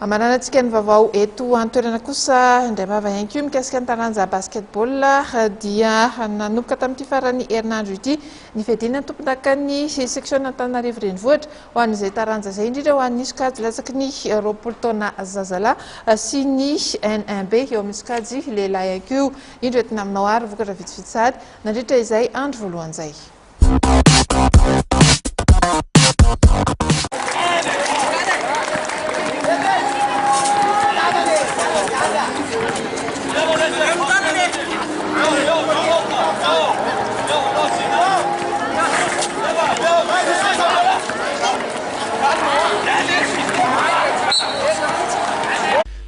Hamaranantsika ny vaovao eto an-toerana kosa indray vava ihany koa mikasika ny taranja basketball dia nanomboka tamin'ity faran'ny herinandro ity ny fiadiana ny tompondakan'ny section Antananarivo Renivohitra ho an'izay taranja izay indrindra ho an'ny sokajy latsaky ny 20 taona zazalahy sy ny N1B eo amin'ny sokajy lehilahy ihany koa. Indro entina aminao ary vokatra vitsivitsy sahady nandritra izay andro voalohany izay.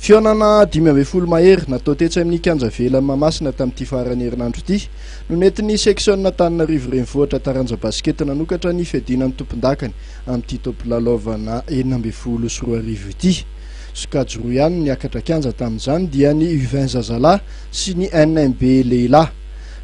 Fihaonana 15 mahery natao tetsy amin'ny kianja velan'i Mahamasina tamin'ity faran'ny herinandro ity no nentin'ny seksiona Antananarivo Renivohitra taranja basikety nanokatra ny fiadiana ny tompondakany amin'ity taom-pilalaovana 2016 ity. Sokajy roa ihany no niakatra kianja tamin'izany dia ny U20 zazalahy sy ny NMB lehilahy.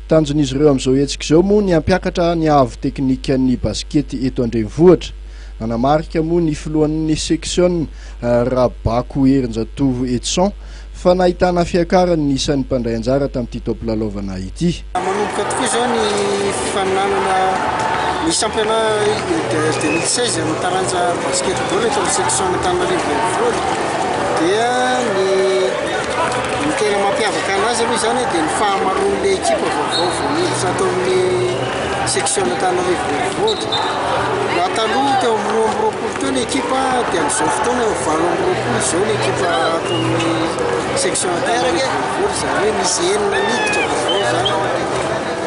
Tanjon'izy ireo amin'izao hetsika izao moa ny hampiakatra ny haavo teknikan'ny basikety eto an-drenivohitra. Nanamarika moa ny filohan'ny seksiona Rabako Herinjatovo Edson fa nahitana fiakarany ny isan'ny mpandray anjara tamin'ity taom-pilalaovana ity. Manomboka tokoa izao ny fifaninanana ny championnat 2016 amin'ny taranja basketball eto amin'ny section Antananarivo Renivohitra dia ny ny tena mampiavaka anazy aloha izany dia ny fahamaroan'ilay ekipa vaovao vao niditra ato amin'ny section Antananarivo Renivohitra. Raha taloha teo amin'ny 22 teo ny ekipa dia amin'izao fotoana eo 28 izao ny ekipa ato amin'ny section Antananarivo Renivohitra, izany hoe misy enina miditra vaovao izany.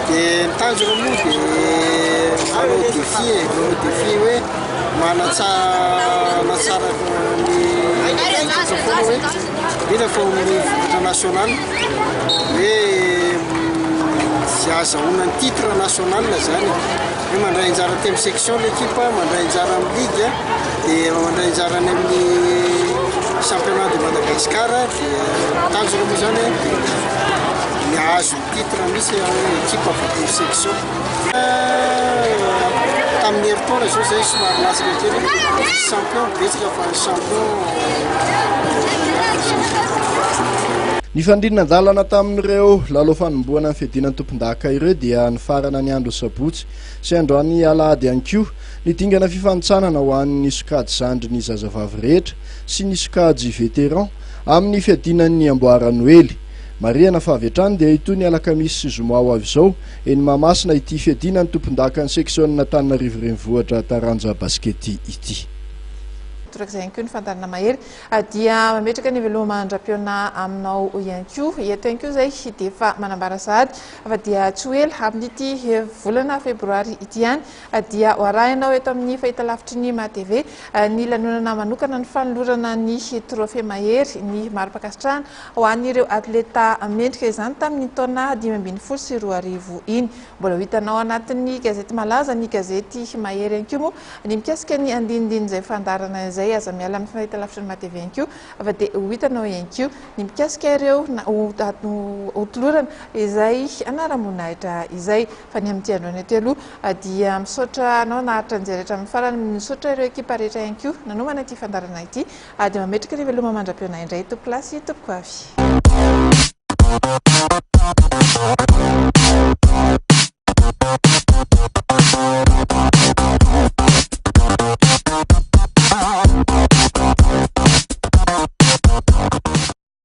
Dia ny tanjona moa dia manao défi e, manao défi hoe manatsara ny vokatra foana hoe indrindra fa amin'ny vokatra national hoe azahoana ny titre national izany. Hoe mandray anjara aty amin'ny section l'équipe, mandray anjara amin'ny ligue, dia mandray anjara any amin'ny championnat de Madagascar, dia tanjona moa izany dia ny hahazo ny titre mihitsy hoe équipe avy aty amin'ny section. Tamin'ny herintaona izao izay somary latsaka kely, vice champion betsaka fa ny champion Ny fandrinan-dalana tamin'ireo lalao fanombohana ny fiadiana ny tompondaka ireo dia nifarana ny andro sabotsy sy androany alahady ihany koa ny dingana fifanintsanana ho an'ny sokajy zandriny zazavavy rehetra sy ny sokajy vétéran amin'ny fiadiana ny amboara noely. Marihana fa avy hatrany dia hitohy ny alakamisy sy zoma ho avy izao eny Mahamasina ity fiadiana ny tompondakan'ny seksiona Antananarivo Renivohitra taranja basikety ity. Torak'izay ihany koa ny fandaharana mahery dia mametraka ny veloma mandra-pihaona aminao ihany koa. Eto ihany koa izay dia efa manambara sahady fa dia tsy ho ela amin'ity volana febroary ity ihany dia ho arahinao eto amin'ny fahitalavitry ny MATV ny lanonana manokana ny fanolorana ny trophée mahery ny mari-pankasitrahana ho an'ireo atleta mendrika izany tamin'ny taona 2015 iny. Mbola ho hitanao anatin'ny gazety malaza ny gazety mahery ihany koa moa Ny mikasika ny andinindin'izay fandaharana izay, aza miala amin'ny fahitalavitry ny MATV ihany koa fa dia ho hitanao ihany koa ny mikasika ireo hotolorana izay anaram-boninahitra izay. Fa ny amin'ity androany ity aloha dia misaotra anao naharitra nijery hatramin'ny farany, misaotra ireo ekipa rehetra ihany koa nanomana ity fandaharana ity dia mametraka ny veloma mandra-pihaona indray tompokolahy sy tompokovavy.